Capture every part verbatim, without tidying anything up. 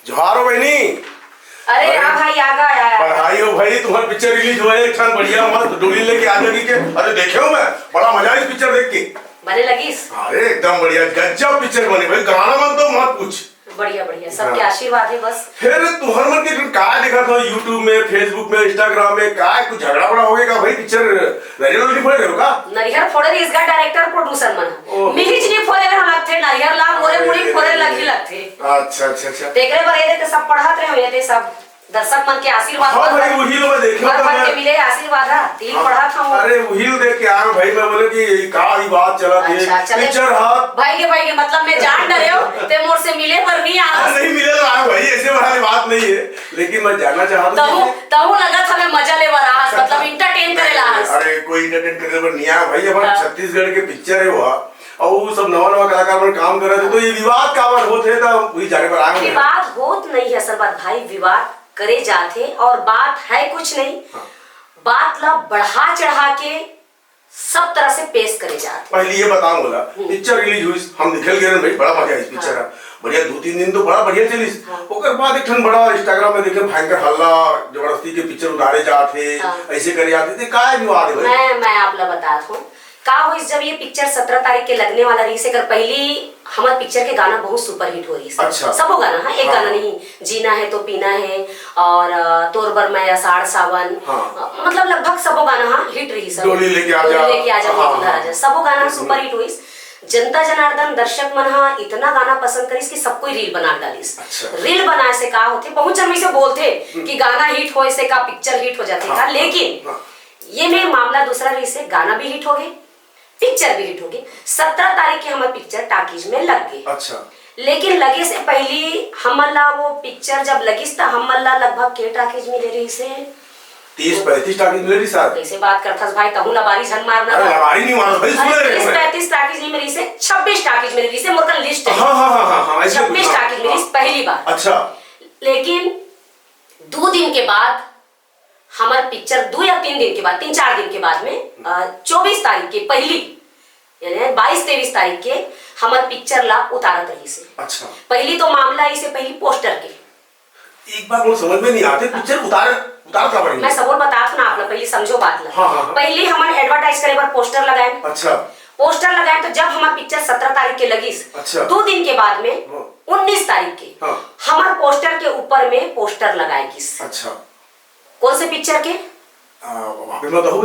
जोहार हो बहिनी। अरे, अरे, हाँ भाई, आ गा, आ गा। बधाई हो भाई, तुम्हार पिक्चर रिलीज होय हे, एक ठन बढ़िया मस्त डोली लेके आ जागी के। अरे, देखे हो मैं, बड़ा मजा आई पिक्चर देख के। बने लगिस? अरे, एकदम बढ़िया, गजब पिक्चर बने भाई, गाना मन तो मत पूछ। बढ़िया, बढ़िया, सबके हाँ। आशीर्वाद हे बस। फिर तुहर मन के का देखत हो YouTube में, Facebook में, Instagram में, का कुछ झगड़ा वगड़ा होगे का भाई? पिक्चर नरियर नइ फोड़े रहे हो का? नरियर फोड़े रहिस गा डायरेक्टर प्रोड्यूसर मन। ओहो। मिहिच नइ फोड़े रहे हम लगथे नरियर ला, मोरे अरे, मुड़ी फोड़े अरे, लगी अरे। लगथे। अच्छा, अच्छा, अच्छा। तेकरे बर ये देख सब पढ़त रहे हो, ये दे सब दर्शक मन के आशीर्वाद हाँ बर भाई, वही लो मैं देखे भर तो भर मैं के मिले आशीर्वाद हा, तिही हाँ। पढ़त हूँ। अरे, वही लो देख के आया हूँ भाई, मैं बोले कि ये का ही बात चलत हे, अच्छा, चले। पिक्चर हा। भाई के, भाई के, मतलब मैं जान डरे हो, ते मोर से मिले पर नहीं आ। हाँ, नहीं मिले तो आया भाई, ऐसे वाली बात नहीं है, लेकिन मैं जानना चाहता हूँ तहूँ, कि तहूँ लगत हमें मजा ले बर आहस, मतलब एंटरटेन करे ला आहस। अरे, कोई एंटरटेन करे बर नहीं आया भाई, हमारे हाँ। छत्तीसगढ़ के पिक्चर है वो, और वो सब नवा नवा कलाकार मन काम कर रहे थे, तो ये विवाद काबर होत हे, तो वही जाने पर आए हैं। विवाद होत नहीं है असल बात भाई, विवाद करे जाथे और बात है कुछ नहीं, हाँ। बात ला बढ़ा चढ़ा के सब तरह से पेश करे जाथे। पहले ये बताओ बोला, हम्म। पिक्चर रिलीज हुई, हम निकल गए भाई, बड़ा मजा आई पिक्चर हाँ। है, बढ़िया दो तीन दिन तो बड़ा बढ़िया चलिस, हाँ। ओकर बाद एक ठन बड़ा Instagram में देखे भयंकर हल्ला, जबरदस्ती के पिक्चर उतारे जात हे, हाँ। ऐसे करे जात हे, ते काय विवाद है भाई? मैं, मैं आप ला बतात हूँ, का होइस, जब ये पिक्चर सत्रह तारीख के लगने वाला रहिस, एकर पहली हमर पिक्चर के गाना बहुत सुपरहिट हो रहिस। अच्छा। सबो गाना, हाँ, एक हाँ। गाना नहीं, जीना है तो पीना है और, अ, तोर बर मैं आषाढ़ सावन, हाँ। अ, मतलब लगभग सबो गाना, हाँ, हिट रहिस। डोली लेके आ डोली जा। लेके आ जा, हाँ, गोविंदा हाँ। राजा, सबो गाना हम्म। सुपरहिट होइस। जनता जनार्दन दर्शक मन हा इतना गाना पसंद करिस कि सब कोई रील बना डालिस। अच्छा। रील बनाए से का होथे, बहुत जन वैसे बोलथे हम्म। कि गाना हिट होए से का पिक्चर हिट हो जाथे हाँ, का, हाँ, लेकिन हाँ। ये में मामला दूसरा रहिस हे, गाना भी हिट हो गए, पिक्चर भी हिट हो गए। सत्रह तारीख के हमर पिक्चर टाकीज में लग गए। अच्छा। लेकिन लगे से पहली हमन ला वो पिक्चर जब लगिस त हमन ला लगभग के टाकीज मिले रहिस हे? तीस पैंतीस टाकीज मिले रहिस शायद। कैसे बात करथस भाई, तहूँ लबारी झन मारना अरे, था। लबारी नहीं मारना भाई, सुन अरे, ले रहे तीस हैं। पैंतीस टाकीज नहीं मिले रहिस हे, छब्बीस टाकीज मिले रहिस हे, मोर का लिस्ट है। हाँ, हाँ, हाँ, हाँ, हाँ, ऐसे छब्बीस कुछ, हाँ, टाकीज मिले रहिस हाँ। पहली बार। अच्छा। लेकिन दो दिन के बाद हमर पिक्चर दो या तीन दिन के बाद, तीन चार दिन के बाद में, अ, चौबीस तारीख के पहली, यानी बाईस तेईस तारीख के हमर पिक्चर ला उतारत रहिस हे। अच्छा। पहली तो मामला इसे पहली पोस्टर के। एक बात मोर समझ में नहीं आते, पिक्चर उतार, उतार का मैं पड़ेंगे? सबोर बतात हूँ ना आप ला, पहली समझो बात ला। हाँ, हाँ, हाँ। पहली हमन एडवर्टाइज करे बर पोस्टर लगाए। अच्छा। पोस्टर लगाए तो जब हमर पिक्चर सत्रह तारीख के लगिस, अच्छा। दो दिन के बाद में हाँ। उन्नीस तारीख के हाँ। हमर पोस्टर के ऊपर में पोस्टर लगाए गिस। अच्छा। कौन से पिक्चर के? आ, अभी मत हो।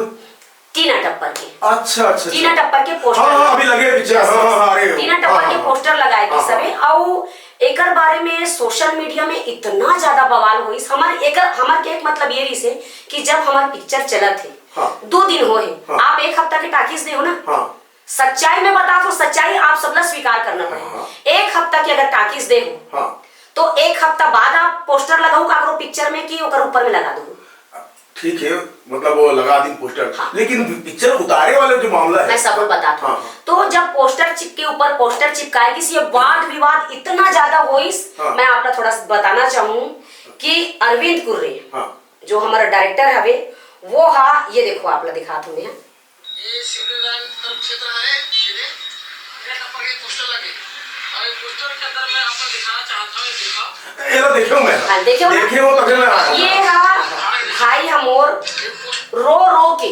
टीना टप्पर के। अच्छा, अच्छा, टीना अच्छा। टप्पर के पोस्टर हाँ, हाँ, अभी लगे पिक्चर। यस, हाँ, हाँ, यस। हाँ, अरे, टीना टप्पर हाँ, के हाँ, पोस्टर लगाए थे हाँ, सबे। हाँ। अउ एकर बारे में सोशल मीडिया में इतना ज्यादा बवाल होइस। हमार एकर, हमार के एक मतलब ये रहिस हे कि जब हमार पिक्चर चलत हे, हाँ। दो दिन हो हे, हाँ। आप एक हफ्ता के टाकीज दे हो ना, हाँ। सच्चाई में बता दो, सच्चाई आप सबला स्वीकार करना पड़ेगा। हाँ। एक हफ्ता की अगर टाकीज दे हो, हाँ। तो एक हफ्ता बाद आप पोस्टर लगाओ काकरो पिक्चर में कि ओकर ऊपर में लगा दो। ठीक है, मतलब वो लगा दी पोस्टर, हाँ। लेकिन पिक्चर उतारे वाले जो मामला है, मैं सब बता दूं। हाँ, हाँ। तो जब पोस्टर चिप के ऊपर पोस्टर चिपकाए, किसी ये वाद विवाद इतना ज्यादा होइस, हाँ। मैं आपका थोड़ा सा बताना चाहूँ कि अरविंद कुर्रे, हाँ। जो हमारा डायरेक्टर हवे, वो हा, ये देखो, आप ला दिखात हूँ मैं। ये सिवलीगंज तरफ क्षेत्र है, ये देख, ये टप्पर के पोस्टर लगे। और ये पोस्टर के अंदर मैं आपको दिखाना चाहता हूँ, ये देखो। ये तो देखे हूँ मैं। हाँ, देखे हो ना? देखे हो तो फिर मैं आया हूँ। ये हा भाई हमोर रो रो के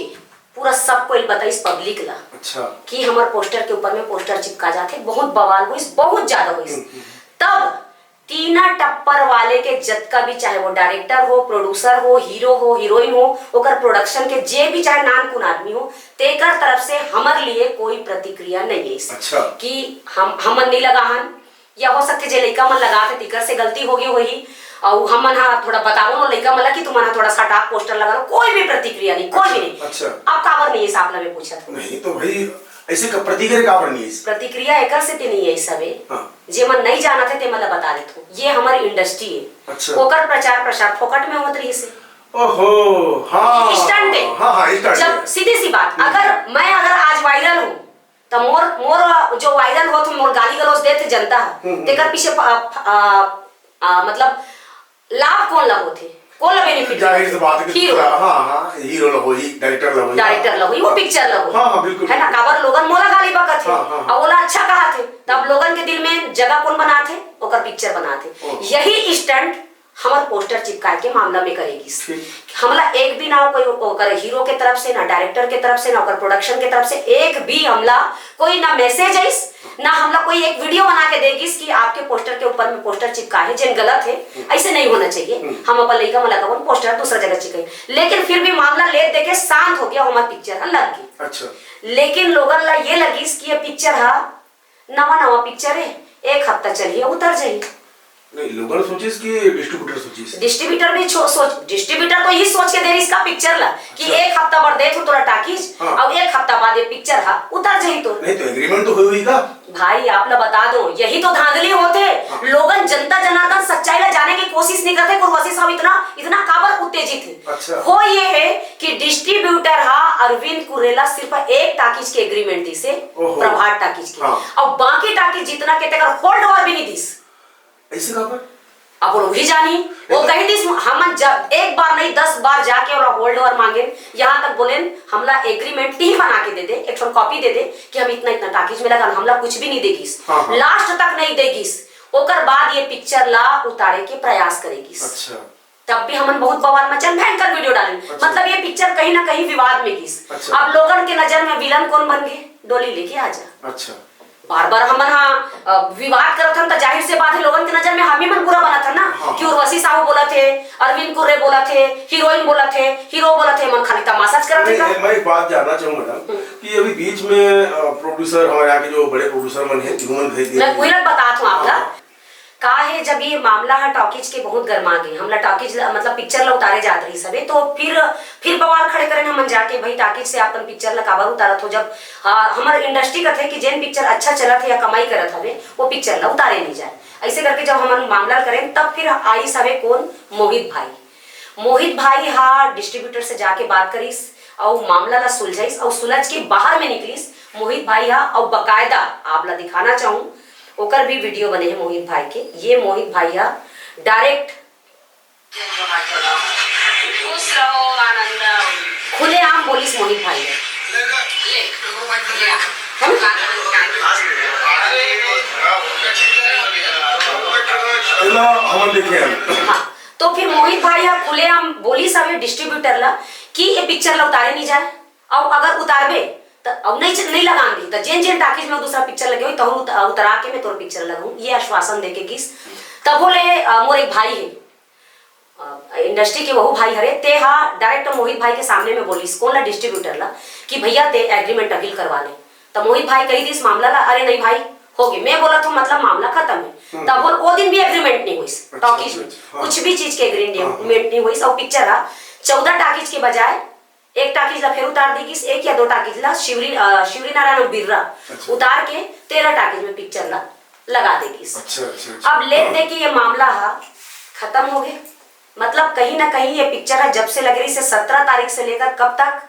पूरा सब कोई बताइस पब्लिक ला अच्छा। कि हमर पोस्टर के ऊपर में पोस्टर चिपका जाथे, बहुत बवाल होइस, बहुत ज्यादा होइस। हम्म, हम्म। तब टीना टप्पर वाले के जतका भी, चाहे वो डायरेक्टर हो, प्रोड्यूसर हो, हीरो हो, हीरोइन हो, ओकर प्रोडक्शन के जे भी चाहे नानकुन आदमी हो, तेकर तरफ से हमर लिए कोई प्रतिक्रिया नहीं है। अच्छा। कि हम, हमन नहीं लगा हन, या हो सकथे जे लइका मन लगा थे, तिकर से गलती हो गई होही, अउ हमन हा थोड़ा बताओ ना लइका मन ला कि तुमन हा थोड़ा सा डार्क पोस्टर लगा लो, कोई भी प्रतिक्रिया नहीं, कोई भी अच्छा, नहीं। अच्छा। अब काबर नहीं है, साफ ला मैं पूछत हूँ। नहीं तो भाई, ऐसे का प्रतिक्रिया काबर नहीं है? प्रतिक्रिया एकर से ते नहीं है सबे। हाँ। जे मन नहीं जानत हे, ते मन ला बता देत हूँ। ये हमारी इंडस्ट्री है। अच्छा। ओकर प्रचार प्रसार फोकट में होत रहिस हे। ओहो, हाँ। Instant है। हाँ, हाँ, instant जब है। सीधी सी बात, हम्म। अगर मैं अगर आज वायरल हूँ, तो मोर, मोर जो वायरल होत, मोर गाली गलौज देत जनता, हम्म, हम्म। तेकर पीछे प-, आ, आ, आ, मतलब लाभ कौन ला होथे? कोला बेनिफिट? जाहिर सी बात है कि हीरो। दूसरा, हाँ, हाँ, हीरो ला होही, डायरेक्टर ला होही। डायरेक्टर ला होही, वो हाँ। पिक्चर ला होही। हाँ, हाँ, बिल्कुल, है ना? बिल्कुल। काबर लोगन मोला गाली बकत हे, हाँ, हाँ, हाँ। अब ओला अच्छा कहाथे, तब लोगन के दिल में जगह कोन बनाथे? ओकर पिक्चर बनाथे। ओह। यही स्टंट हमर पोस्टर चिपकाए के मामला में करे गिस। ठीक। हमला एक भी ना कोई ओकर हीरो के तरफ से, ना डायरेक्टर के तरफ से, ना ओकर प्रोडक्शन के तरफ से एक भी हमला कोई ना मैसेज आइस, ना हमला कोई एक वीडियो बना के दे गिस कि आपके पोस्टर के ऊपर में पोस्टर चिपका हे, जेन गलत हे, हम्म। ऐसे नहीं होना चाहिए। हम्म। हम अपन लइका मन ला कबन पोस्टर दूसरा जगह चिपकाई, लेकिन फिर भी मामला लेत देके शांत हो गया, हमार पिक्चर ह लग गई। अच्छा। लेकिन लोगन ला ये लगिस कि ये पिक्चर ह नवा नवा पिक्चर हे, एक हफ्ता चलही, उतर जाही। नहीं, लोगन सोचिस कि डिस्ट्रीब्यूटर सोचिस? डिस्ट्रीब्यूटर भी छो-, सोच, डिस्ट्रीब्यूटर तो यही सोच के दे रहिस का पिक्चर ला कि अच्छा। एक हफ्ता बर देत हूँ तोला टाकीज, हाँ। अब एक हफ्ता बाद ये पिक्चर हा उतर जाही तो। नहीं तो एग्रीमेंट तो हुई हुई का? भाई, आप ला बता दो, यही तो धांधली होथे। हाँ। लोगन, जनता जनार्दन सच्चाई ला जाने की कोशिश नहीं करते। उर्वशी साहू इतना, इतना काबर उत्तेजित हे? अच्छा। हो ये हे कि डिस्ट्रीब्यूटर हा अरविंद कुर्रे ला सिर्फ एक टाकीज के एग्रीमेंट दिस हे, ओहो। प्रभात टाकीज के। हाँ। अब बाकी टाकीज जितना के तेकर होल्ड ओवर भी नहीं दिस। ऐसे काबर? अब वो भी जानी, वो नहीं तो कही दिस, हमन जब एक बार नहीं, दस बार जाके ओला होल्ड ओवर मांगेन, यहाँ तक बोलेन, हमला एग्रीमेंट ही बना के दे दे, एक ठन कॉपी दे दे कि हम इतना, इतना टाकीज में लगा, हमला कुछ भी नहीं देगिस। हाँ, हाँ। लास्ट तक नहीं देगिस, ओकर बाद ये पिक्चर ला उतारे के प्रयास करेगिस। अच्छा। तब भी हमन बहुत बवाल मचाएन, भयंकर वीडियो डालेन। अच्छा। मतलब ये पिक्चर कहीं ना कहीं विवाद में गिस। अच्छा। अब लोगन के नजर में विलन कोन बन गे? डोली लेके आजा। अच्छा। बार बार हमन हा, अ, विवाद करत हन, त जाहिर से बात हे, लोगन के नजर में हम ही मन बुरा बनत हन ना, हाँ, कि हाँ। उर्वशी साहू बोलत हे, अरविंद कुर्रे बोलत हे, हीरोइन बोलत हे, हीरो बोलत हे, मन खाली तमाशा करत हे नहीं, का? मैं एक बात जानना चाहूँ मैडम, हम्म। कि अभी बीच में, अ, प्रोड्यूसर, हमारे यहाँ के जो बड़े प्रोड्यूसर मन हे, तिहू मन भेज दिए मैं हैं। पूरा बतात हूँ आप ला। हाँ। का हे, जब ये मामला हा टॉकीज के बहुत गरमा गे, हमला टॉकीज ला, मतलब पिक्चर ला उतारे जात रहिस हवे, तो फिर, फिर बवाल खड़े करेन हमन जाके, "भाई, टॉकीज से अपन पिक्चर ला काबर उतारत हो?" जब, आ, हमर इंडस्ट्री कथे कि जेन पिक्चर अच्छा चलत हे या कमाई करत हवे, वो पिक्चर ला उतारे नहीं जाए। ऐसे करके जब हमन मामला करेन, तब फिर आइस हवे कोन? मोहित भाई। मोहित भाई हा डिस्ट्रीब्यूटर से जाके बात करिस, अउ मामला ला सुलझाइस, अउ सुलझ के बाहर में निकलिस मोहित भाई हा, अउ बाकायदा आप ला दिखाना चाहूँ, ओकर भी वीडियो बने हे मोहित भाई के। ये मोहित भाई हा डायरेक्ट खुश रहो, आनंद। खुलेआम बोलिस मोहित भाई हा। ले, ले। है ना? एला हमन देखे हन। हाँ, तो फिर मोहित भाई हा खुलेआम बोलिस हवे डिस्ट्रीब्यूटर ला कि ये पिक्चर ला उतारे नहीं जाए, अउ अगर उतारबे त अउ नहीं, नहीं लगान दी, त जेन जेन टाकीज में दूसरा पिक्चर लगे होई, तहु उत-, उतरा के मैं तोर पिक्चर लगाऊं, ये आश्वासन दे के गिस। तभो ले, अ, मोर एक भाई हे, अ, इंडस्ट्री के वहू भाई हरे, ते हा डायरेक्ट मोहित भाई के सामने में बोलिस, कोन ला? डिस्ट्रीब्यूटर ला, कि भैया ते एग्रीमेंट अपील करवा ले। त मोहित भाई कही दिस मामला ला, "अरे नहीं भाई, हो गए, मैं बोला तो मतलब मामला खत्म है।" हम्म। तब वो, वो दिन भी एग्रीमेंट नहीं होइस, अच्छा, टॉकीज में अच्छा, हाँ। कुछ भी चीज के एग्रीमेंट हाँ, हाँ। नहीं होइस, और पिक्चर हा चौदह टाकीज के बजाय एक टाकीज ला फिर उतार दी गिस, एक या दो टाकीज ला शिवरी, अ, शिवरी नारायण और बिर्रा अच्छा। उतार के तेरह टाकीज में पिक्चर ला लगा दे गिस। अच्छा, अच्छा, अच्छा। अब लेत दे के ये मामला हा खत्म हो गए। मतलब कहीं ना कहीं ये पिक्चर हा जब से लगे रहिस हे, सत्रह तारीख से लेकर कब तक?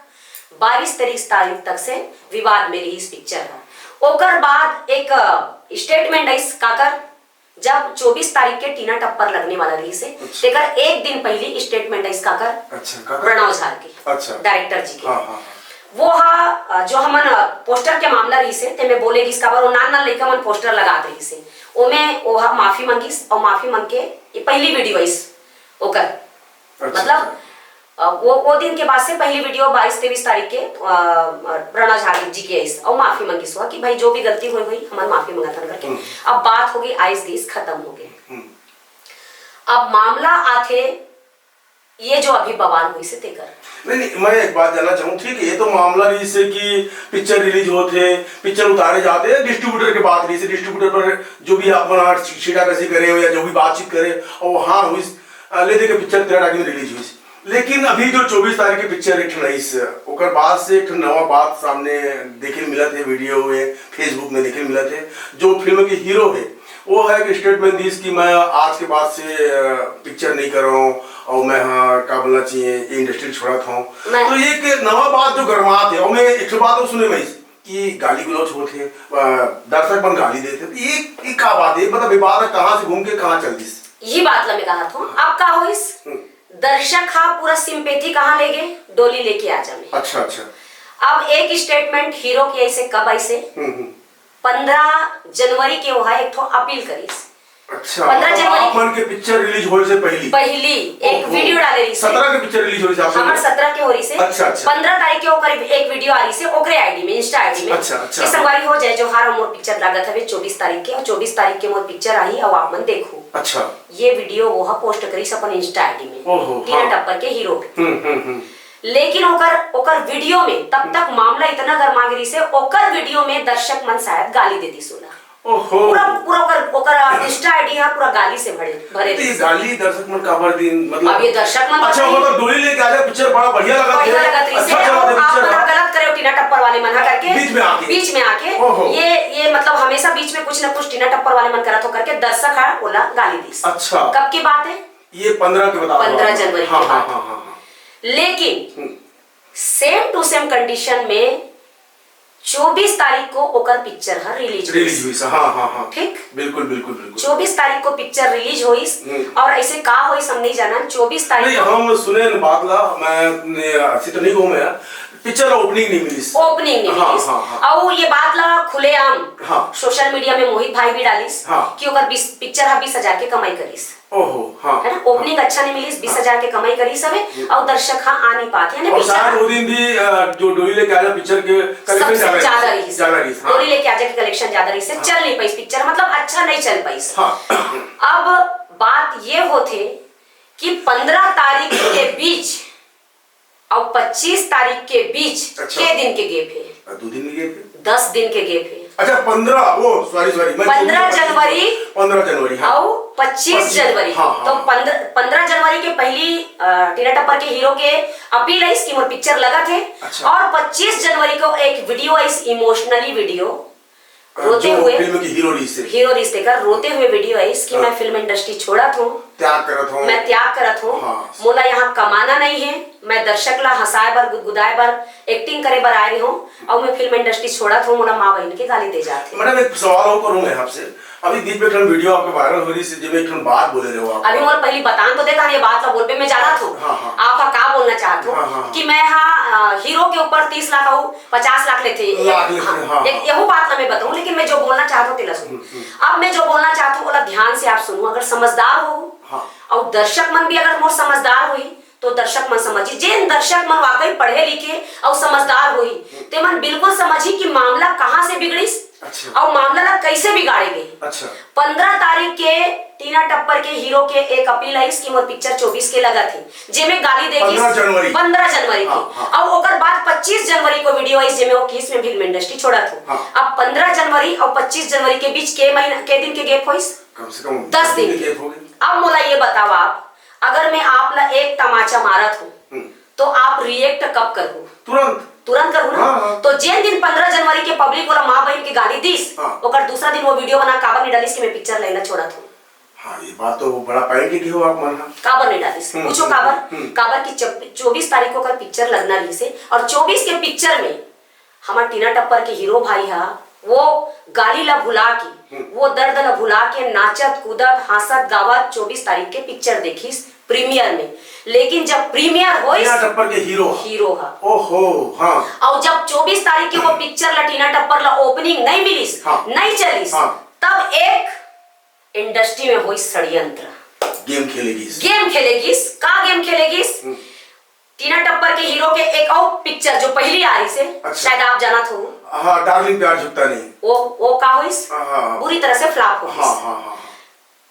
बाईस तेईस तारीख तक से विवाद में रहिस पिक्चर हा। ओकर बाद एक, अ, स्टेटमेंट आइस काकर, जब चौबीस तारीख के टीना टप्पर लगने वाला रहिस हे, अच्छा। तेकर एक दिन पहली स्टेटमेंट आइस काकर? अच्छा, काकर? प्रणव झा के, अच्छा। डायरेक्टर जी के। हाँ, हाँ, हाँ। वो हा, अ, जो हमन, अ, पोस्टर के मामला रहिस हे, तेमे बोले गिस काबर, वो नान नान लइका मन पोस्टर लगात रहिस हे, ओमे वो हा माफी मंगिस और माफी मंग के ये पहली वीडियो आइस ओकर। अच्छा, मतलब, अच्छा। अ, वो, वो दिन के बाद से पहली वीडियो बाईस तेईस तारीख के, अ, प्रणव झा जी के आइस और माफी मंगिस हुआ कि भाई जो भी गलती हुई हुई, हमन माफी मंगत हन करके। हम्म। अब बात हो गई, आइस गइस, खत्म हो गए। हम्म। अब मामला आथे, ये जो अभी बवाल हुई से तेकर। नहीं, नहीं, मैं एक बात जानना चाहूँ, ठीक है, ये तो मामला रहिस हे कि पिक्चर रिलीज होत हे, पिक्चर उतारे जात हे, डिस्ट्रीब्यूटर के बात रहिस हे, डिस्ट्रीब्यूटर पर जो भी आप मन छीटा कसी करे हो या जो भी बातचीत करे, और हाँ हुई, अ, ले दे के पिक्चर तेरह तारीख में रिलीज हुई। लेकिन अभी जो चौबीस तारीख के पिक्चर एक ठन आइस, ओकर बाद से एक ठन नवा बात सामने देखे मिलत हे, वीडियो में, Facebook में देखे मिलत हे, जो फिल्म के हीरो हे, वो हा एक स्टेटमेंट दिस कि मैं आज के बाद से, अ, पिक्चर नहीं कर रहा हूँ और मैं, हाँ, का बोलना चाहिए, ये इंडस्ट्री छोड़त हूँ। मैं तो ये एक नवा बात जो गरमात हे, और मैं एक ठो बात और सुने मैं कि गाली गलौज होत हे, अ, दर्शक मन गाली देत हे, तो ये, ये का बात हे? मतलब विवाद कहाँ से घूम के कहाँ चल दिस? यही बात ला मैं कहत हूँ। अब का होइस? हम्म। दर्शक हा पूरा सिंपैथी कहाँ ले गे? डोली लेके आ जा में। अच्छा अच्छा। अब एक स्टेटमेंट हीरो के ऐसे कब ऐसे? हम्म हम्म। पंद्रह जनवरी के वो हा एक ठो अपील करिस। अच्छा, पंद्रह मतलब जनवरी आप मन के पिक्चर रिलीज होए से पहली। पहली एक ओहो। वीडियो डाले रहिस। सत्रह के पिक्चर रिलीज होए से आप हमर मन के? सत्रह के हो रहिस। अच्छा, अच्छा। पंद्रह तारीख के ओकर एक वीडियो आ रहिस ओकरे आईडी में, इंस्टा आईडी में। अच्छा, अच्छा। कि संगवारी हो, जय जोहार, अउ मोर पिक्चर लागत हवे चौबीस तारीख के, अउ चौबीस तारीख के मोर पिक्चर आही, अउ आप मन देखो। अच्छा। ये वीडियो वो हा पोस्ट करिस अपन इंस्टा आईडी में। ओहो, टीना हाँ। टप्पर के हीरो पे। हम्म हम्म हम्म। लेकिन ओकर ओकर वीडियो में तब तक मामला इतना गर्मा गिरिस हे, ओकर वीडियो में दर्शक मन शायद गाली दे दिस ओला। ओहो। पूरा पूरा ओकर ओकर इंस्टा आईडी हा पूरा गाली से भरे भरे तो ये रहिस। गाली दर्शक मन काबर दिन, मतलब अब ये दर्शक मन अच्छा, बताइए। मतलब डोली लेके आ जा पिक्चर बड़ा बढ़िया लगा बढ़िया थे। लगत रहिस अच्छा हे, चला और थे आप पिक्चर। मन गलत करे हो टीना टप्पर वाले मन हा करके बीच में आके। बीच में आके ओहो। ये ये मतलब हमेशा बीच में कुछ ना कुछ टीना टप्पर वाले मन करत हो करके दर्शक हा ओला गाली दिस। अच्छा। कब की बात है? ये पंद्रह के बता रहा हूँ। पंद्रह जनवरी की हाँ हाँ बात। हाँ हाँ हाँ। लेकिन हम्म। सेम टू सेम कंडीशन में चौबीस तारीख को ओकर पिक्चर हा रिलीज रिलीज हुई सा, हाँ हाँ हाँ। ठीक। बिल्कुल बिल्कुल बिल्कुल। चौबीस तारीख को पिक्चर रिलीज होइस। हम्म। और ऐसे का होइस हम नहीं जानन। चौबीस तारीख नहीं, को हम सुने न बात ला, मैं ने ऐसे तो नहीं कहूँ मैं यार, पिक्चर ला ओपनिंग नहीं मिलिस। ओपनिंग नहीं हाँ, मिलिस। हाँ, हाँ। और ये बात ला खुलेआम हाँ। सोशल मीडिया में मोहित भाई भी डालिस हाँ। कि ओकर बीस पिक्चर हा बीस हजार के कमाई करिस। ओहो, हाँ। है ना, ओपनिंग अच्छा नहीं मिलिस, बीस हजार के कमाई करिस हवे, और दर्शक हा आ नहीं पात है ना और पिक्चर। शायद वो दिन भी अ, जो डोली लेके आजा पिक्चर के कलेक्शन सबसे ज्यादा ज्यादा रही रहिस। ज्यादा रही हाँ। डोली लेके आजा के कलेक्शन ज्यादा रहिस, चल नहीं पाइस पिक्चर, मतलब अच्छा नहीं चल पाइस। हाँ। अब बात ये होथे कि पंद्रह तारीख के बीच और पच्चीस तारीख के बीच अच्छा। के दिन के गैप है? आ, दो दिन के गैप है। दस दिन के गैप है। अच्छा, पंद्रह, वो सॉरी सॉरी, मैं पंद्रह जनवरी पंद्रह जनवरी, हाँ। और पच्चीस पच्चीस, जनवरी। हाँ, हाँ, तो हाँ। पंद्रह पंद्रह जनवरी के पहली अ, टीना टप्पर के हीरो के अपील आइस कि मोर पिक्चर लगत है। अच्छा। और पच्चीस जनवरी को एक वीडियो आइस, इमोशनली वीडियो, अ, रोते जो हुए। फिल्म की हीरो रही से हीरो रिश्ते का रोते हुए वीडियो आइस कि हाँ। मैं फिल्म इंडस्ट्री छोड़त हूँ, त्याग करत हूँ। मैं त्याग करत हूँ, हाँ। मोला यहाँ कमाना नहीं है, मैं दर्शक ला हंसाए बर, गुदगुदाए बर, एक्टिंग करे बर आए रही हूँ, और मैं फिल्म इंडस्ट्री छोड़त हूँ, मोला माँ बहन के गाली दे जाते। मैडम, एक सवाल और करूँ मैं आपसे। अभी बीच में एक ठन वीडियो आपके वायरल हो रही से, जिसमें एक ठन बात बोले रहे हो आप। अभी मोर पहली बतान तो देता, ये बात ला बोलबे मैं जानत हूँ। हाँ, हाँ। आप हा का बोलना चाहत हो हाँ, हाँ, हाँ। कि मैं हा अ, हीरो के ऊपर तीस लाख और पचास लाख लेथे, ये- लाख लेथे, हाँ, हाँ, एक हाँ। यहू बात ला मैं बताऊँ, लेकिन मैं जो बोलना चाहत हूँ तेला सुन। अब मैं जो बोलना चाहत हूँ ओला ध्यान से आप सुनो, अगर समझदार हो हाँ। और दर्शक मन भी अगर मोर समझदार होही तो दर्शक मन समझी, जेन दर्शक मन वाकई पढ़े लिखे और समझदार होही ते मन बिल्कुल समझी कि मामला कहाँ से बिगड़िस अच्छा। और मामला ला कैसे बिगाड़े गए। अच्छा। पंद्रह तारीख के टीना टप्पर के हीरो के एक अपील आइस कि मोर पिक्चर चौबीस के लगत है, जेमे गाली दे पंद्रह जनवरी। पंद्रह जनवरी हाँ, की। हाँ। और ओकर बाद पच्चीस जनवरी को वीडियो आइस, जेमे वो केस में फिल्म इंडस्ट्री छोड़त हो। हाँ। अब पंद्रह जनवरी और पच्चीस जनवरी के बीच के महीना के दिन के गैप होइस? कम से कम दस दिन के। गैप हो गई। अब मोला ये बताओ आप, अगर मैं आप ला एक तमाचा मारत हूँ हम्म। तो आप रिएक्ट कब करहू? तुरंत। तुरंत करहू ना? हाँ, हाँ। तो जेन दिन पंद्रह जनवरी के पब्लिक ओला माँ बहन के गाली दिस, हाँ। ओकर दूसरा दिन वो वीडियो बना काबर नहीं डालिस कि मैं पिक्चर लेना छोड़त हूँ? हाँ, ये बात तो बड़ा पॉइंट की हो आप मन। हाँ। काबर नहीं डालिस? हम्म, पूछो हम्म, काबर? हम्म। काबर कि चब-, चौबीस तारीख को ओकर पिक्चर लगना रहिस हे और चौबीस के पिक्चर में हमर टीना टप्पर के हीरो भाई हा वो गाली ला भुला के, हम्म। वो दर्द ला भुला के नाचत कूदत हाँसत गावत चौबीस तारीख के पिक्चर देखिस प्रीमियर में। लेकिन जब प्रीमियर होइस, टीना टप्पर के हीरो। हीरो हा। ओहो, हाँ। और जब चौबीस तारीख के वो पिक्चर ला, टीना टप्पर ला ओपनिंग नहीं मिलिस, हाँ। नहीं चलिस, हाँ। तब एक इंडस्ट्री में होइस षड्यंत्र। गेम खेलेगी। गेम खेलेगिस। का गेम खेलेगिस? हम्म। टीना टप्पर के हीरो के एक और पिक्चर जो पहली आ रहिस हे, अच्छा। शायद आप जानत हो। हाँ, डार्लिंग प्यार झुकता नहीं। वो वो का होइस? हाँ। बुरी तरह से फ्लॉप हो गइस। हाँ हाँ हाँ हाँ।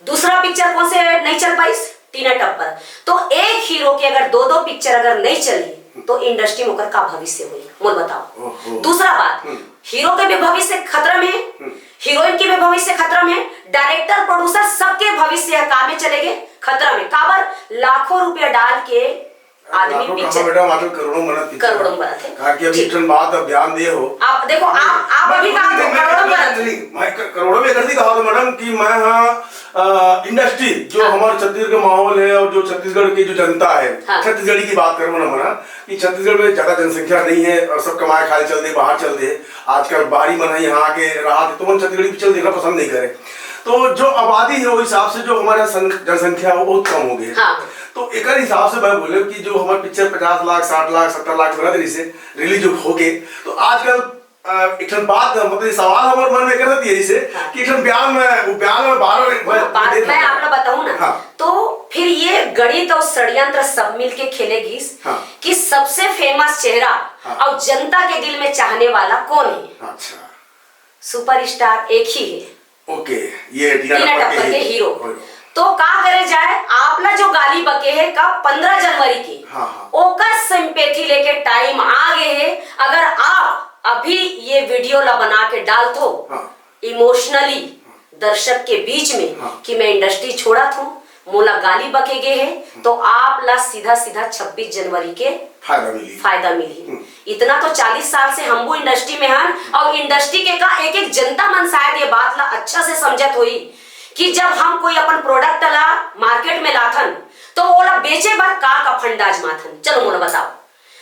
दूसरा पिक्चर कौन से नहीं चल पाइस? टीना टप्पर। तो एक हीरो के अगर दो दो पिक्चर अगर नहीं चली तो इंडस्ट्री में ओकर का भविष्य होई, मोल बताओ। ओहो। दूसरा बात, हम्म। हीरो के भी भविष्य खतरा में है, हम्म। हीरोइन के भी भविष्य खतरा में है, डायरेक्टर प्रोड्यूसर सबके भविष्य है का में चले गए, खतरा में। काबर? लाखों रुपया डाल के आदमी लाखों कहाँ पिक्चर बेटा, आजकल करोड़ों बनत पिक्चर। करोड़ों बनत है। कहा कि अभी ठीक। एक ठन बात अब ध्यान दिए हो। आप देखो, आप आप अभी कहा तो नहीं, करोड़ों नहीं, बनत है। नहीं, मैं क- करोड़ों में कर दी कहा तो मैडम कि मैं हाँ, अ, इंडस्ट्री जो हाँ। हमारे छत्तीसगढ़ के माहौल है और जो छत्तीसगढ़ की जो जनता है, हाँ। छत्तीसगढ़ी की बात करूँ ना मना, कि छत्तीसगढ़ में ज्यादा जनसंख्या नहीं है और सब कमाए खाए चल दे, बाहर चल दे। आजकल बाहरी मन है यहाँ आके रहा थे, तो मन छत्तीसगढ़ी पिक्चर देखना पसंद नहीं करे। तो जो आबादी है, वो हिसाब से जो हमारा संख-, जनसंख्या है, वो बहुत कम हो गई है। हाँ। तो एकर हिसाब से मैं बोले कि जो हमारे पिक्चर पचास लाख, साठ लाख, सत्तर लाख बनत रहिसे, रिलीज होके, तो आजकल, अ, एक ठन बात, मतलब, सवाल हमारे मन में करत यही से हाँ। कि एक ठन बयान में, वो बयान में बारह हाँ, बात मैं आप ला बताऊं ना, हाँ। तो फिर ये गणित और षड्यंत्र सब मिलके खेले गिस हाँ। कि सबसे फेमस चेहरा हाँ। और जनता के दिल में चाहने वाला कौन है? अच्छा। सुपरस्टार एक ही है। ओके, ये टीना टीना टप्पर टप्पर के के हीरो। हीरो। तो का करे जाए, आप ला जो गाली बके है कब, पंद्रह जनवरी के, हाँ, हाँ। ओकर सिंपैथी लेके टाइम आ गए है। अगर आप अभी ये वीडियो ला बना के डालथो हाँ। इमोशनली दर्शक के बीच में हाँ। कि मैं इंडस्ट्री छोड़त हूँ, मोला गाली बके गे है, तो आप ला सीधा सीधा छब्बीस जनवरी के फायदा मिली। फायदा मिली। हम्म। इतना तो चालीस साल से हम वो इंडस्ट्री में हन, और इंडस्ट्री के का एक एक जनता मन शायद ये बात ला अच्छा से समझत होई कि जब हम कोई अपन प्रोडक्ट ला मार्केट में लाथन, तो ओला बेचे बर का का फंडा आजमाथन। चलो मोला बताओ,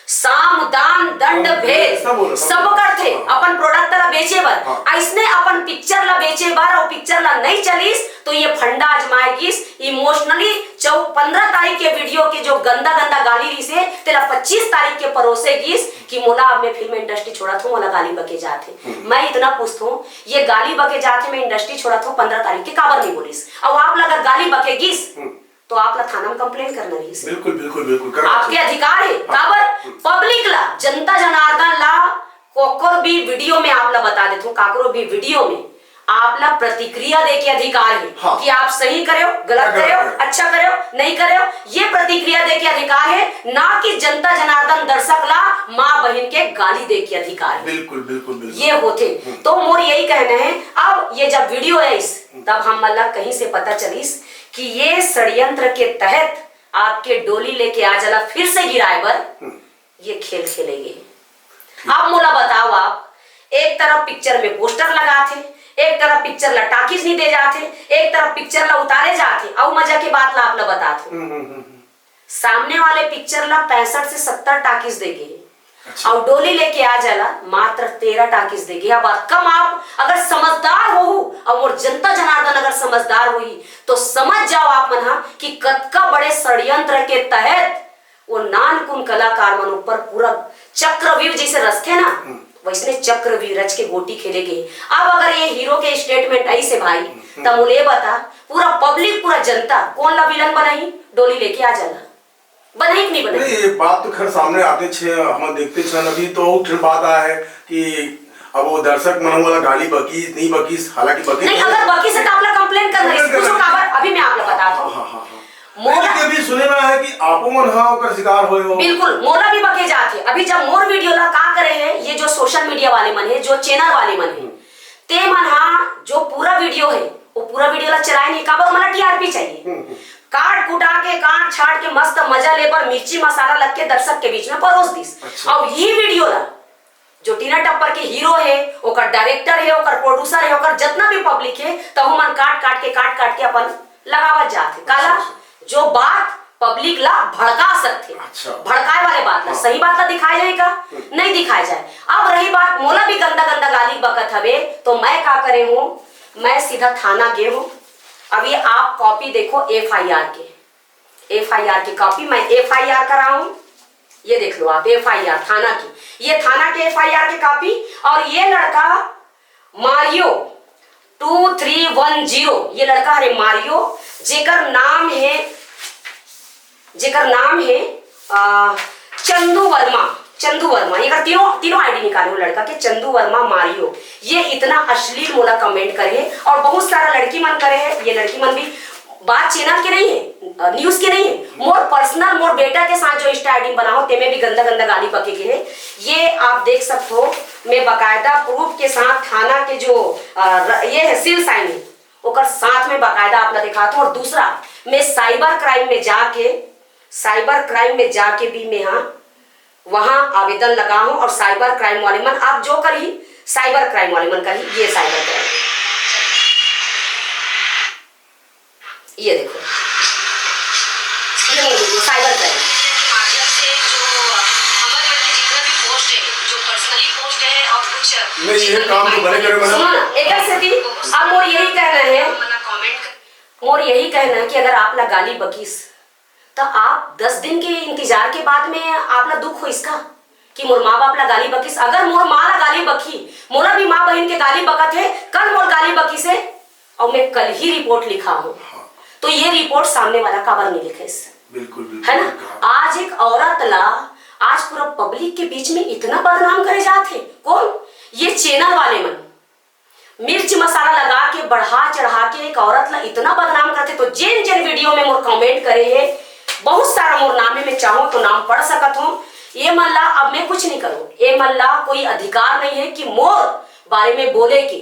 साम दान दंड हाँ, भेद सब बोलो, सब सब बोलो। करथे हाँ। अपन प्रोडक्ट ला बेचे बर। हाँ। अइसने अपन पिक्चर ला बेचे बर, और पिक्चर ला नहीं चलिस तो ये फंडा आजमाए गिस, इमोशनली चौ-, पंद्रह तारीख के वीडियो के जो गंदा गंदा गाली रिसे, तेला पच्चीस तारीख के परोसे गिस कि मोला अब मैं फिल्म इंडस्ट्री छोड़त हूँ, मोला गाली बके जात हे। हम्म। मैं इतना पूछत हूँ, ये गाली बके जात हे, मैं इंडस्ट्री छोड़त हूँ, पंद्रह तारीख के काबर नहीं बोलिस? और आप ला अगर गाली बके गिस, हम्म। तो आप ला थाना में कंप्लेन करना रहिस। बिल्कुल, बिल्कुल, बिल्कुल, करना आपके चाहिए। अधिकार है। हाँ। काबर? हम्म। पब्लिक ला, जनता जनार्दन ला, कोकर भी वीडियो में आप ला बता देथूं, काकरो भी वीडियो में आप ला प्रतिक्रिया दे के अधिकार है हाँ। कि आप सही करे हो, गलत गलत करे हो, करे हो। अच्छा करे हो, नहीं करे हो, ये प्रतिक्रिया दे के अधिकार है, ना कि जनता जनार्दन दर्शक ला माँ बहन के गाली दे के अधिकार है। बिल्कुल, बिल्कुल, बिल्कुल। ये होथे। हम्म। तो मोर यही कहना है, अब ये जब वीडियो है इस, तब हम ला कहीं से पता चलिस कि ये षड्यंत्र के तहत आपके डोली लेके आ जला फिर से गिराए बर हम्म। ये खेल खेले गे। अब मोला बताओ, आप एक तरफ पिक्चर में पोस्टर लगाथे, एक तरफ पिक्चर ला टाकीज नहीं दे जाथे, एक तरफ पिक्चर ला उतारे जाथे, अउ मजा के बात ला आप ला बतात हूँ। हम्म, हम्म, हम्म, हम्म। सामने वाले पिक्चर ला पैंसठ से सत्तर टाकीज दे गे, अच्छा। और डोली लेके आ जला मात्र तेरह टाकीज दे गे। अब कम आप अगर समझदार हो और मोर जनता जनार्दन अगर समझदार होही तो समझ जाओ आप मन हा कि कतका बड़े षड्यंत्र के तहत वो नानकुन कलाकार मन ऊपर पूरा चक्रव्यूह जैसे रचथे ना, हम्म। वैसने चक्रव्यूह रच के गोटी खेले गे। अब अगर ये हीरो के स्टेटमेंट आई से भाई, हम्म। तब मोला ये बता, पूरा पब्लिक, पूरा जनता कौन ला विलन बनाही? डोली लेके आ जला, बनाही कि नहीं बनाही? नहीं, ये बात तो खैर सामने आते छे, हम देखते छन। अभी तो और फिर बात आया है कि अब वो दर्शक मन वाला गाली बकीस, नहीं बकीस, हालांकि बकीस नहीं, नहीं। अगर बकीस है तो आप ला कंप्लेन करना है, कंप्लेन पूछो करना है। काबर, अभी मैं आप ला बता दूं। हाँ, हाँ, हाँ, हाँ। मोला नहीं, अभी सुने में आया है कि आपो मन हा ओकर शिकार होए हो। बिल्कुल, मोला भी बके जात हे। अभी जब मोर वीडियो ला का करे है, ये जो सोशल मीडिया वाले मन है, जो चैनल वाले मन है, ते मन हा जो पूरा वीडियो है, वो पूरा वीडियो ला चलाए नहीं, काबर, मला टीआरपी चाहिए। हम्म, हम्म। काट कुटा के, काट छाट के मस्त मजा लेबर मिर्ची मसाला लग के दर्शक के बीच में परोस दिस। अच्छा। और ये वीडियो ला जो टीना टप्पर के हीरो है, ओकर डायरेक्टर है, ओकर प्रोड्यूसर है, ओकर जितना भी पब्लिक है, तहु मन काट काट के, काट काट के अपन लगावत जात हे। काला? अच्छा, अच्छा। जो बात पब्लिक ला भड़का सकथे। अच्छा। भड़काए वाले बात ला, हाँ। सही बात ला दिखाए जाए का? हम्म। नहीं दिखाए जाए। अब रही बात, मोला भी गंदा गंदा गाली बकत हवे, तो मैं का करे हूँ, मैं सीधा थाना गे हूँ। अभी आप कॉपी देखो एफआईआर के, एफआईआर की कॉपी, मैं एफआईआर कराऊं, ये देख लो आप, एफआईआर थाना की, ये थाना के एफआईआर की कॉपी। और ये लड़का Mario two three one zero, ये लड़का हरे मारियो, जेकर नाम है, जेकर नाम है, आ, चंदू वर्मा। चंदू वर्मा, ये तीनों, तीनों आईडी निकाले हो लड़का के, चंदू वर्मा मारियो। ये इतना अश्लील मोला कमेंट करे है और बहुत सारा लड़की मन करे है। ये लड़की मन भी बात चैनल के नहीं है, न्यूज के नहीं है, मोर पर्सनल, मोर बेटा के साथ जो इंस्टा आईडी बना हो, तेमे भी गंदा गंदा गाली बके गे है। ये आप देख सकते हो, मैं बाकायदा प्रूफ के साथ थाना के जो, अ, र-, ये है, सील साइन है, ओकर साथ में बाकायदा आप ला दिखाता हूँ। और दूसरा, मैं साइबर क्राइम में जाके, साइबर क्राइम में जाके भी मैं, हाँ, वहाँ आवेदन लगा हूँ। और साइबर क्राइम वाले मन, आप जो करी, साइबर क्राइम वाले मन करी, ये साइबर क्राइम, ये देखो, ये नहीं, साइबर क्राइम। माध्यम से जो हमारे यहाँ पे जितना भी पोस्ट है, जो पर्सनली पोस्ट है और कुछ नहीं, ये काम तो बड़े करे बना। सुनो ना, एकर सेती अब मोर यही कहना है, मोर यही कहना है कि अगर आप ला गाली बकिस, त आप दस दिन के इंतजार के बाद में आप ला दुख होइस का कि मोर माँ बाप ला गाली बकिस? अगर मोर माँ ला गाली बकी, मोला भी माँ बहन के गाली बकत हे, कल मोर गाली बकिस हे, और मैं कल ही रिपोर्ट लिखा हूँ, तो ये रिपोर्ट सामने वाला काबर नहीं लिखिस? बिल्कुल, बिल्कुल है ना? सही कहा। आज एक औरत ला, आज पूरा पब्लिक के बीच में इतना बदनाम करे जात हे। कौन? ये चैनल वाले मन मिर्च मसाला लगा के, बढ़ा चढ़ा के एक औरत ला इतना बदनाम करथे। तो जेन जेन वीडियो में मोर कमेंट करे हे, बहुत सारा मोर नाम हे, मैं चाहूँ तो नाम पढ़ सकत हूँ। ये मन ला अब मैं कुछ नहीं करूँ, ये मन ला कोई अधिकार नहीं है कि मोर बारे में बोले के।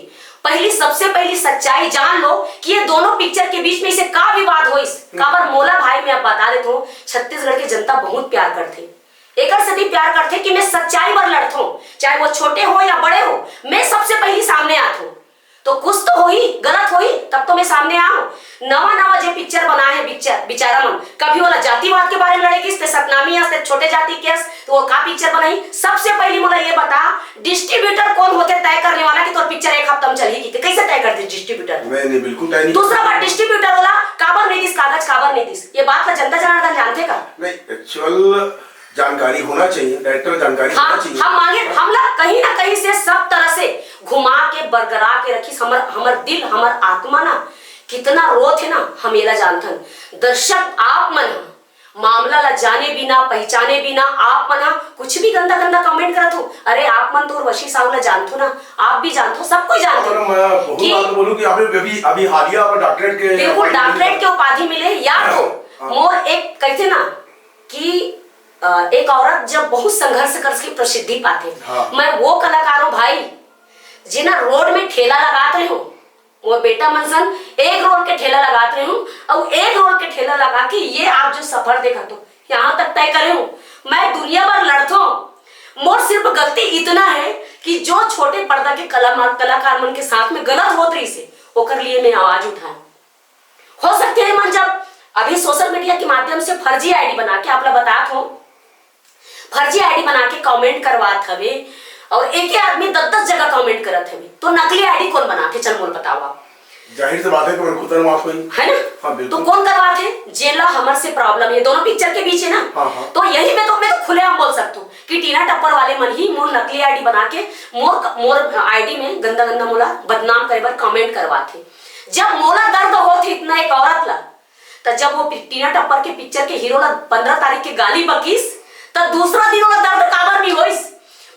पहली, सबसे पहली सच्चाई जान लो कि ये दोनों पिक्चर के बीच में इसे का विवाद होइस, काबर मोला भाई, मैं अब बता देत हूँ, छत्तीसगढ़ के जनता बहुत प्यार करथे, एकर सेती प्यार करथे कि मैं सच्चाई बर लड़थों, चाहे वो छोटे हो या बड़े हो, मैं सबसे पहली सामने आथों। तो कुछ तो होही, गलत होही, तब तो मैं सामने आहूँ। नवा नवा जे पिक्चर बनाए हे पिक्चर, बिचारा मन, कभी ओला जातिवाद के बारे में लड़े किस, ते सतनामी अस, ते छोटे जाति के अस, तो वो का पिक्चर बनाही? सबसे पहली मोला ये बता, डिस्ट्रीब्यूटर कौन होथे तय करने वाला कि तोर पिक्चर एक हफ्ता में चलही कि, ते कैसे तय कर दे डिस्ट्रीब्यूटर? नहीं, नहीं, बिल्कुल तय नहीं। दूसरा बात, डिस्ट्रीब्यूटर वाला काबर नहीं दिस कागज, काबर नहीं दिस, ये बात ला जनता जनार्दन जानथे का? नहीं, एक्चुअल जानकारी होना चाहिए, डायरेक्टर जानकारी हाँ, होना चाहिए। हम मांगे, हमला कहीं ना कहीं से सब तरह से घुमा के बरगरा के रखिस। हमर, हमर दिल, हमर आत्मा ना कितना रोत हे ना, हम एला जानथन। दर्शक आप मन ह मामला ला जाने बिना, पहचाने बिना आप मन ह कुछ भी गंदा गंदा कमेंट करत हो। अरे आप मन तो उर्वशी साहू ला जानथो ना, आप भी जानथो, सब कोई जानथो और मैं बहुत कि बात बोलूँ कि अभी अभी अभी हालिया पर डॉक्टरेट के बिल्कुल डॉक्टरेट के उपाधि मिले या तो हाँ। मोर एक कहते ना कि अ, एक औरत जब बहुत संघर्ष करके प्रसिद्धि पाथे, हाँ। मैं वो कलाकार हूँ भाई, जेना रोड में ठेला लगात रहे हो, मोर बेटा मन सन एग रोल के ठेला लगात रहे हूँ, और एग रोल के ठेला लगा के ये आप जो सफर देखत हो, यहाँ तक तय करे हूँ। मैं दुनिया भर लड़थो, मोर सिर्फ गलती इतना है कि जो छोटे पर्दा के कला कलाकार मन के साथ में गलत होत रही से, ओकर लिए मैं आवाज उठाए। हो सकते है मन जब अभी सोशल मीडिया के माध्यम से फर्जी आईडी बना के आप ला बतात हो, फर्जी आईडी बना के कमेंट करवात हवे और एक ही आदमी दस दस जगह कमेंट करत हवे, तो नकली आईडी कौन बनाथे? चल मोल बताओ आप। जाहिर से बात है कि उनको तो माफ हुई। है ना? हाँ, बिल्कुल। तो कौन करवाथे? जेला हमर से प्रॉब्लम है, दोनों पिक्चर के बीच है ना। हाँ, हाँ। तो यही मैं तो मैं तो खुलेआम बोल सकता हूँ कि टीना टप्पर वाले मन ही मोर नकली आईडी बना के मोर मोर आईडी में गंदा गंदा मोला बदनाम करे बर कमेंट करवाथे। जब मोला दर्द होत हे इतना एक औरत ला, त जब वो पि- टीना टप्पर के पिक्चर के हीरो ला पंद्रह तारीख के गाली बकिस, त दूसरा दिन ओला दर्द काबर नहीं होइस?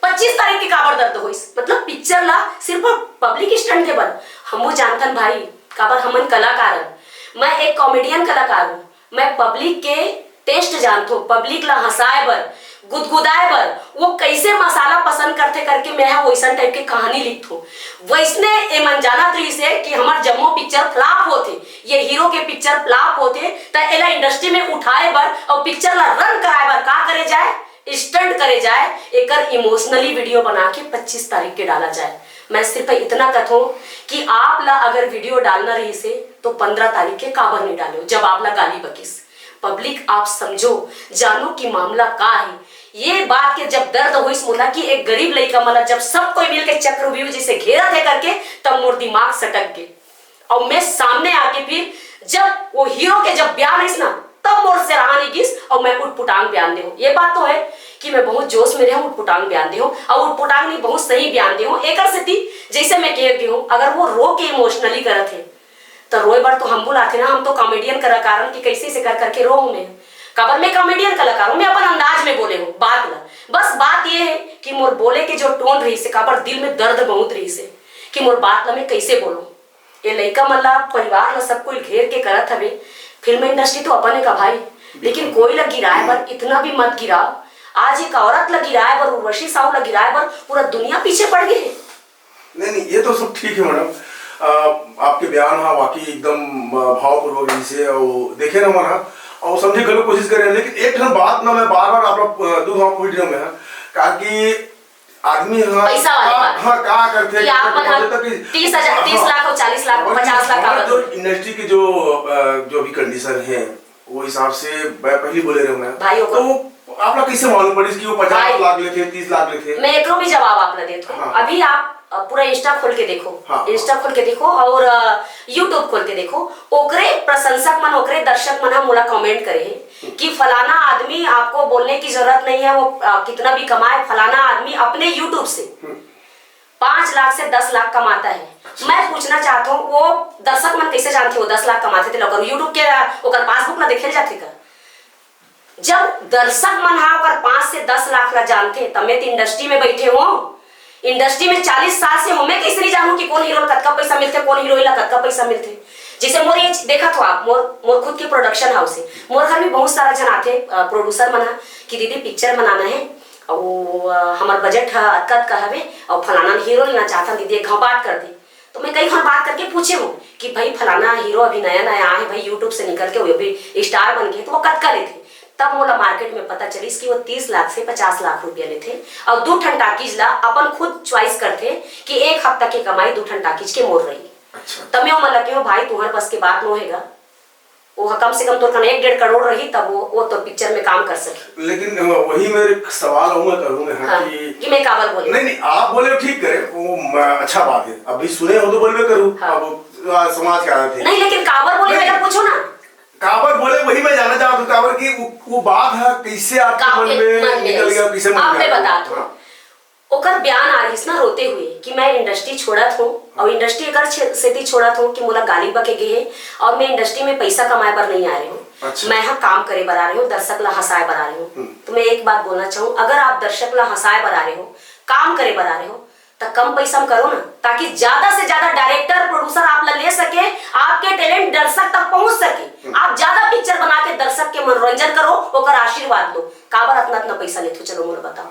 पच्चीस तारीख के काबर दर्द होइस? मतलब पिक्चर ला सिर्फ पब्लिक स्टंट के बल हम वो जानथन भाई, काबर हमन कलाकार हन। मैं एक कॉमेडियन कलाकार हूँ, मैं पब्लिक के टेस्ट जानथो, पब्लिक ला हंसाए बर, गुदगुदाए बर वो कैसे मसाला पसंद करथे करके मैं ह वैसन टाइप के कहानी लिखथो। वैसने एमन जानत रहिस हे कि हमर जम्मो पिक्चर फ्लॉप होथे, ये हीरो के पिक्चर फ्लॉप होथे, त एला इंडस्ट्री में उठाए बर और पिक्चर ला रन कराए बर का करे जाए, स्टंट करे जाए, एकर इमोशनली वीडियो बना के पच्चीस तारीख के डाला जाए। मैं सिर्फ इतना कथो कि आप ला अगर वीडियो डालना रहिस हे तो पंद्रह तारीख के काबर नहीं डालो जब आप ला गाली बकिस। पब्लिक आप समझो, जानो कि मामला का है। ये बात के जब दर्द होइस मोला कि एक गरीब लइका मन ला जब सब कोई मिल के चक्रव्यूह जैसे घेरत है करके, तब मोर दिमाग सटक गे। और मैं सामने आके फिर जब वो हीरो के जब बयान आइस ना, तब मोर से रहा नहीं गिस और मैं उटपुटांग बयान देहूँ। ये बात तो है कि मैं बहुत जोश में रहूँ, उटपुटांग बयान देहूँ और उटपुटांग नहीं, बहुत सही बयान देहूँ। एकर सेती जैसे मैं कह गे हूँ, अगर वो रो के इमोशनली करत है तो रोए बर तो हम बुलाथे ना, हम तो कॉमेडियन कलाकार हन कि कैसे इसे कर करके रो हूँ मैं। काबर मैं कॉमेडियन कलाकार हूँ, मैं अपन अंदाज में बोले हूँ बात ला। बस बात ये है कि मोर बोले के जो टोन रहिस हे, काबर दिल में दर्द बहुत रहिस हे कि मोर बात ला मैं कैसे बोलूँ। ये लइका मन ला, परिवार ला, सब कोई घेर के करत हवे। फिल्म इंडस्ट्री तो अपन है का भाई, लेकिन कोई ला गिराए बर इतना भी मत गिराओ। आज एक औरत ला गिराए बर, उर्वशी साहू ला गिराए बर पूरा दुनिया पीछे पड़ गई है। नहीं नहीं, ये तो सब ठीक है मैडम। अ, आपके बयान हा वाकई एकदम अ, भावपूर्वक रहिस हे और देखे ना मन हा और समझे घलो कोशिश करे, लेकिन एक ठन बात ना मैं बार बार आप लोग, अ, दू भाव पॉइंट में है, काहे कि आदमी हा पैसा वाले का, बात। हाँ, का करते कि आप मन हा तीस हजार, तीस लाख और चालीस लाख, पचास लाख का जो इंडस्ट्री की जो अ, जो भी कंडीशन है, वो हिसाब से मैं पहले बोले रहे मैं भाई, ओकर तो वो आप लोग कैसे मालूम पड़ी कि वो पचास भाई। लाख लेते, तीस लाख लेते? मैं एकरो भी जवाब आप ला देत हूँ। हाँ। अभी आप अ, पूरा Insta खोल के देखो। हाँ, हाँ। Insta खोल के देखो और, अ, YouTube खोल के देखो। ओकरे प्रशंसक मन, ओकरे दर्शक मन ह मोला comment करे हे कि फलाना आदमी आपको बोलने की जरूरत नहीं है, वो, अ, कितना भी कमाए, फलाना आदमी अपने YouTube से हम्म। पाँच लाख से दस लाख कमाता है। अच्छा। मैं पूछना चाहता हूँ, वो दर्शक मन कैसे जानथे वो दस लाख कमाथे तेला? ओकर YouTube के, अ, ओकर passbook ला देखे ल जाथे का? जब दर्शक मन हा ओकर पाँच से दस लाख ला जानथे, तब मैं तो industry में बैठे हो, industry में चालीस साल से हो, मैं कैसे नहीं जानूं कि कौन हीरो ला कतका पैसा मिलथे, कौन हीरोइन ला कतका पैसा मिलथे? जैसे मोर ये देखत हो आप, मोर, मोर खुद के production house है, मोर घर में बहुत सारा जन आथे, अ, producer मन हा कि दीदी picture बनाना है, और, अ, हमर budget हा अतका अतका हवे, और फलाना हीरो लेना चाहता दीदी, एक घाव बात कर दे। तो मैं कई घाव बात करके पूछे हूँ कि भाई फलाना हीरो अभी नया नया आए है भाई, YouTube से निकल के वो अभी star बन गए, तो वो कतका लेथे? तब मोला market में पता चलिस कि वो तीस लाख से पचास लाख रुपया लेथे, और दू ठन टाकीज ला अपन खुद choice करथे कि एक हफ्ता के कमाई दू ठन टाकीज के मोर रही। अच्छा। तब मैं ओमन ला कहेंव, भाई तुम्हारे बस के बात नो हेगा, वो कम से कम तोर कन एक डेढ़ करोड़ रही, तब वो, वो तोर picture में काम कर सके। लेकिन, अ, वही मेरे सवाल हूँ, मैं करूँ मैं, हाँ, हाँ, कि कि मैं काबर बोले? नहीं, नहीं, आप बोले ठीक करे, वो म-, अच्छा बात है, अभी सुने हो तो बोलबे करूँ, हाँ। अब, आ, समाज के आदत है। नहीं, लेकिन काबर बोले, नहीं। मेरा पूछो ना। काबर बोले, वही मैं जानना चाहता हूँ, काबर कि वो, वो बात है, कैसे आपके काबर मन में मन में निकल गया, कैसे मन आप में मैं आया? बता दो। हाँ। ओकर बयान आ रहिस ना रोते हुए कि मैं industry छोड़त हूँ, और industry एकर छे-, सेती छोड़त हूँ कि मोला गाली बके गे हे, और मैं industry में पैसा कमाए बर नहीं आ रहे हूँ। अच्छा। मैं यहाँ काम करे बर आ रहे हूँ, दर्शक ला हंसाए बर आ रहे हूँ। हम्म। तो मैं एक बात बोलना चाहूँ, अगर आप दर्शक ला हंसाए बर आ रहे हो, काम करे बर आ रहे हो, तो कम पैसा में करो ना, ताकि ज्यादा से ज्यादा director, producer आप ला ले सके, आपके talent दर्शक तक पहुंच सके। हम्म। आप ज्यादा picture बना के दर्शक के मनोरंजन करो, ओकर आशीर्वाद लो। काबर अतना अतना पैसा लेथो? चलो मोला बताओ।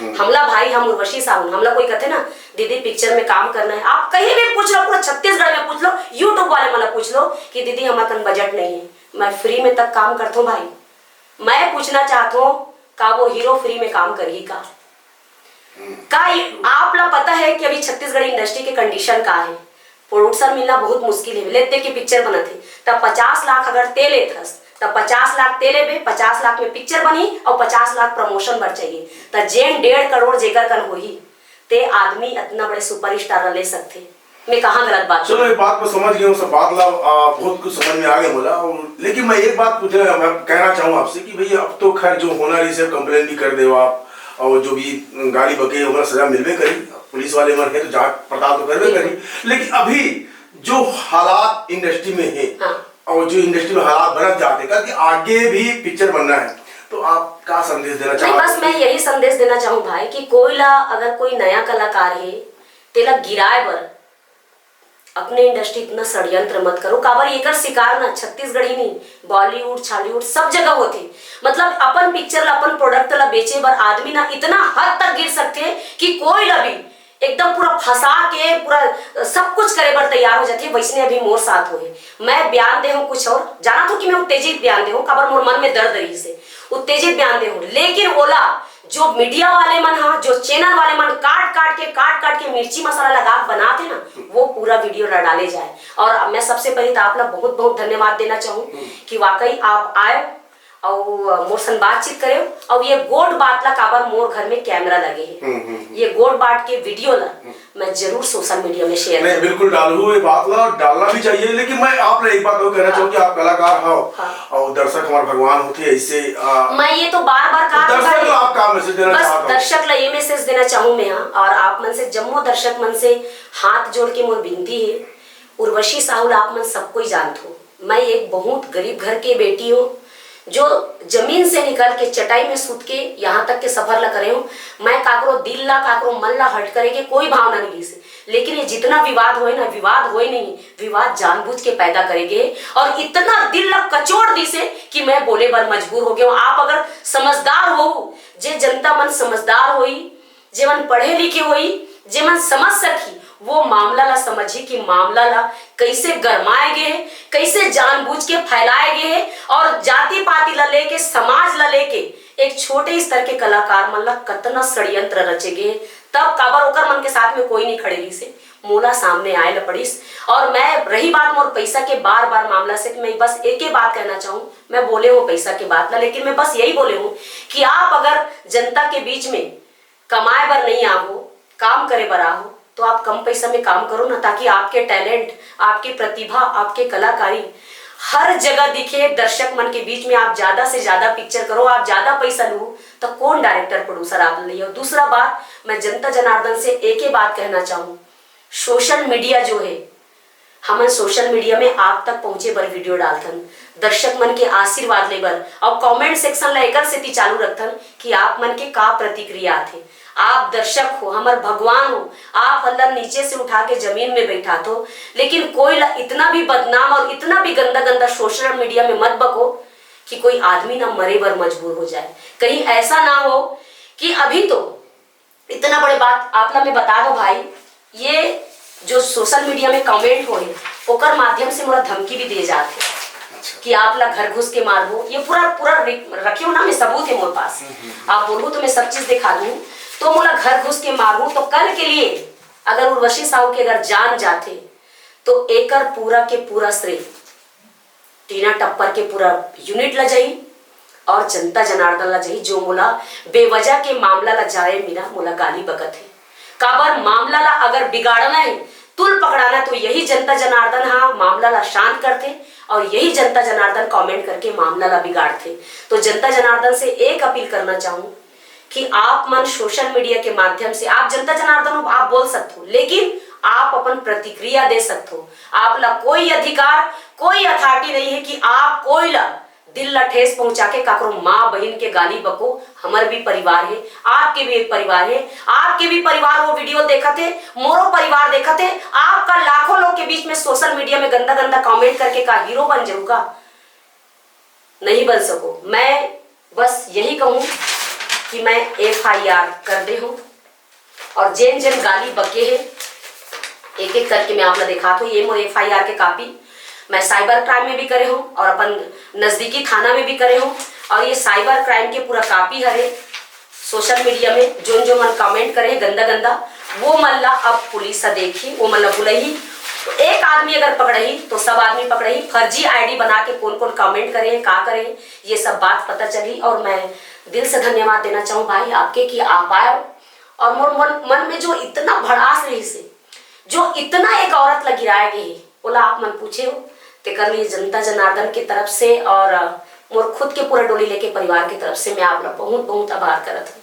हम्म। हमला भाई, हम उर्वशी साहू, हमला कोई कथे ना, दीदी picture में काम करना है, आप कहीं भी पूछ लो, पूरा छत्तीसगढ़ में पूछ लो, YouTube वाले मन ला पूछ लो कि दीदी हमारे कन budget नहीं है, मैं free में तक काम करता हूँ भाई। मैं पूछना चाहता हूँ, का वो हीरो free में काम करही का? हम्म। का ये आप ला पता है कि अभी छत्तीसगढ़ी industry के condition का है? Producer मिलना बहुत मुश्किल है। लेते के picture बनत है, तब पचास लाख अगर ते लेत हस, तब पचास लाख ते लेबे, पचास लाख में picture बनी और पचास लाख promotion बर चाहिए। त जेन डेढ़ करोड़ जेकर कन होही, ते आदमी अतना बड़े superstar ला ले सकथे। मैं कहाँ गलत बात चलो, बोली? ये बात मैं समझ गया हूँ, सब बात ला, आ, बहुत कुछ समझ में आ गया बोला। और, लेकिन मैं एक बात पूछना, मैं कहना चाहूँ आपसे कि भैया, अब तो खैर जो होना रही, सब complain भी कर दे आप, और जो भी गाली बके, ओकरा सजा मिलबे करी। पुलिस वाले मन है तो जांच पड़ताल तो करबे बिल्कुल। करी, लेकिन अभी जो हालात industry में है, हाँ। और जो industry में हालात बनत जाते, क्योंकि आगे भी picture बनना है, तो आप का संदेश देना नहीं, चाहते बस हो? मैं यही संदेश देना चाहूँ भाई कि कोई ला, अगर कोई नया कलाकार है, तेला गिराए बर अपने industry इतना षड्यंत्र मत करो। काबर एकर शिकार ना छत्तीसगढ़ ही नहीं, Bollywood, Chhollywood सब जगह होथे। मतलब अपन picture ला, अपन product ला बेचे बर आदमी ना इतना हद तक गिर सकथे कि कोई ला भी एकदम पूरा फंसा के पूरा सब कुछ करे बर तैयार हो जाथे। वैसने अभी मोर साथ होहे। मैं बयान दे हूँ कुछ और, जानत हूँ कि मैं उत्तेजित बयान दे हूँ, काबर मोर मन में दर्द रहिस हे, उत्तेजित बयान दे हूँ, लेकिन ओला जो media वाले मन हा, जो channel वाले मन काट काट के, काट काट के मिर्ची मसाला लगा के बनाथे ना, वो पूरा video ला डाले जाए। और मैं सबसे पहले तो आप ला बहुत बहुत धन्यवाद देना चाहूँ हम्म। कि वाकई आप आए और मोर संग बातचीत करे और ये गोठ बात ला, काबर मोर घर में camera लगे है, हम्म, हम्म, हम्म। ये गोठ बात के video ला हम्म। मैं जरूर social media में share नहीं, करूँ। बिल्कुल डालू, ये बात ला डालना भी चाहिए, लेकिन मैं आप ला एक बात और कहना हाँ। चाहूँ कि आप कलाकार हो हाँ। और दर्शक हमारे भगवान होते हैं, इससे, आ, मैं ये तो बार बार कहा तो दर्शक भाई, ला आप का message देना बस चाहता हूँ? दर्शक ला ये message देना चाहूँ मैं, हाँ, और आप मन से, जम्मो दर्शक मन से हाथ जोड़ के मोर विनती है, उर्वशी साहू ला आप मन सब कोई जानत हो, मैं एक बहुत गरीब घर के बेटी हूँ, जो जमीन से निकल के चटाई में सूत के यहाँ तक के सफर ला करे हूँ। मैं काकरो दिल ला, काकरो मन ला hurt करे के कोई भावना नहीं रहिस हे, लेकिन ये जितना विवाद होए ना, विवाद होए नहीं, विवाद जानबूझ के पैदा करे गे हे। और इतना दिल ला कचोट दिस हे कि मैं बोले बर मजबूर हो गया हूँ। आप अगर समझदार हो, जे जनता मन समझदार होई, जेमन पढ़े लिखे होई, जेमन समझ सकही, वो मामला ला समझही कि मामला ला कैसे गरमाए गे हे, कैसे जानबूझ के फैलाए गे हे, और जाति पाति ला लेके, समाज ला लेके एक छोटे स्तर के कलाकार मन ला कतना षड्यंत्र रचे गे हे। तब काबर ओकर मन के साथ में कोई नहीं खड़े रहिस हे, मोला सामने आए ला पड़िस। और मैं, रही बात मोर पैसा के बार बार मामला से, तो मैं बस एक ही बात कहना चाहूँ, मैं बोले हूँ पैसा के बात ला, लेकिन मैं बस यही बोले हूँ कि आप अगर जनता के बीच में कमाए बर नहीं आहो, काम करे बर आहो, तो आप कम पैसा में काम करो ना, ताकि आपके टैलेंट, आपकी प्रतिभा, आपके कलाकारी हर जगह दिखे। दर्शक मन के बीच में आप ज्यादा से ज्यादा पिक्चर करो, आप ज्यादा पैसा लो, तो कौन डायरेक्टर प्रोड्यूसर आप लिए? और दूसरा बात, मैं जनता जनार्दन से एक ही बात कहना चाहूँ, सोशल मीडिया जो है, हमन सोशल मीडिया में आप तक पहुंचे बर वीडियो डालथन, दर्शक मन के आशीर्वाद ले बर, और कमेंट सेक्शन ला एकर सेती चालू रखथन कि आप मन के का प्रतिक्रिया आथे। आप दर्शक हो, हमर भगवान हो, आप हमला नीचे से उठा के जमीन में बैठाथो, लेकिन कोई ला इतना भी बदनाम और इतना भी गंदा गंदा सोशल मीडिया में मत बको कि कोई आदमी ना मरे बर मजबूर हो जाए। कहीं ऐसा ना हो कि अभी तो इतना बड़े बात आप ला मैं बता दो भाई, ये जो सोशल मीडिया में कमेंट होए, ओकर माध्यम से मोला धमकी भी दिए जात है अच्छा। कि आप ला घर घुस के मारबो। ये पूरा पूरा रिक- रखे हो ना, मैं सबूत है मोर पास। आप बोलू तो मैं सब चीज दिखा दूँ। तो मोला घर घुस के मारबो, तो कल के लिए अगर उर्वशी साहू के अगर जान जाथे, तो एकर पूरा के पूरा श्रेय टीना टप्पर के पूरा यूनिट ला जाही और जनता जनार्दन ला जाही, जो मोला बेवजह के मामला ला जाए बिना मोला गाली बकत है। काबर मामला ला अगर बिगाड़ना है, तुल पकड़ाना है, तो यही जनता जनार्दन हा मामला ला शांत करथे और यही जनता जनार्दन कमेंट करके मामला ला बिगाड़थे। तो जनता जनार्दन से एक अपील करना चाहूँ कि आप मन सोशल मीडिया के माध्यम से, आप जनता जनार्दन हो, आप बोल सकते हो, लेकिन आप अपन प्रतिक्रिया दे सकते हो। आप ला कोई अधिकार, कोई अथॉरिटी नहीं है कि आप कोई ला दिल ला ठेस पहुंचा के काकरो माँ बहिन के गाली बको। हमर भी परिवार है, आपके भी एक परिवार है, आपके भी परिवार वो वीडियो देखत है, मोरो परिवार देखत है। आपका लाखों लोग के बीच में सोशल मीडिया में गंदा गंदा कमेंट करके का हीरो बन जाऊंगा? नहीं बन सको। मैं बस यही कहूँ कि मैं एफआईआर कर दे हूँ और जेन जेन गाली बके है, एक एक करके मैं आप ला दिखात हूँ। ये मोर एफआईआर के कॉपी मैं साइबर क्राइम में भी करे हूँ और अपन नजदीकी थाना में भी करे हूँ। और ये साइबर क्राइम के पूरा कॉपी हरे। सोशल मीडिया में जोन जो मन कमेंट करे गंदा गंदा, वो मन ला अब पुलिस ह देखही, वो मन ला बुलही। तो एक आदमी अगर पकड़ही तो सब आदमी पकड़ही। फर्जी आईडी बना के कौन कौन कमेंट करे, का करे, ये सब बात पता चली। और मैं दिल से धन्यवाद देना चाहूँ भाई आपके कि आप आए हो। और मोर मन, मन में जो इतना भड़ास रही से, जो इतना एक औरत ला गिराए गए है, ओला आप मन पूछे हो, तेकर लिए जनता जनार्दन के तरफ से और अ, मोर खुद के पूरा डोली लेके परिवार के तरफ से मैं आप ला बहुत बहुत आभार करत हूँ।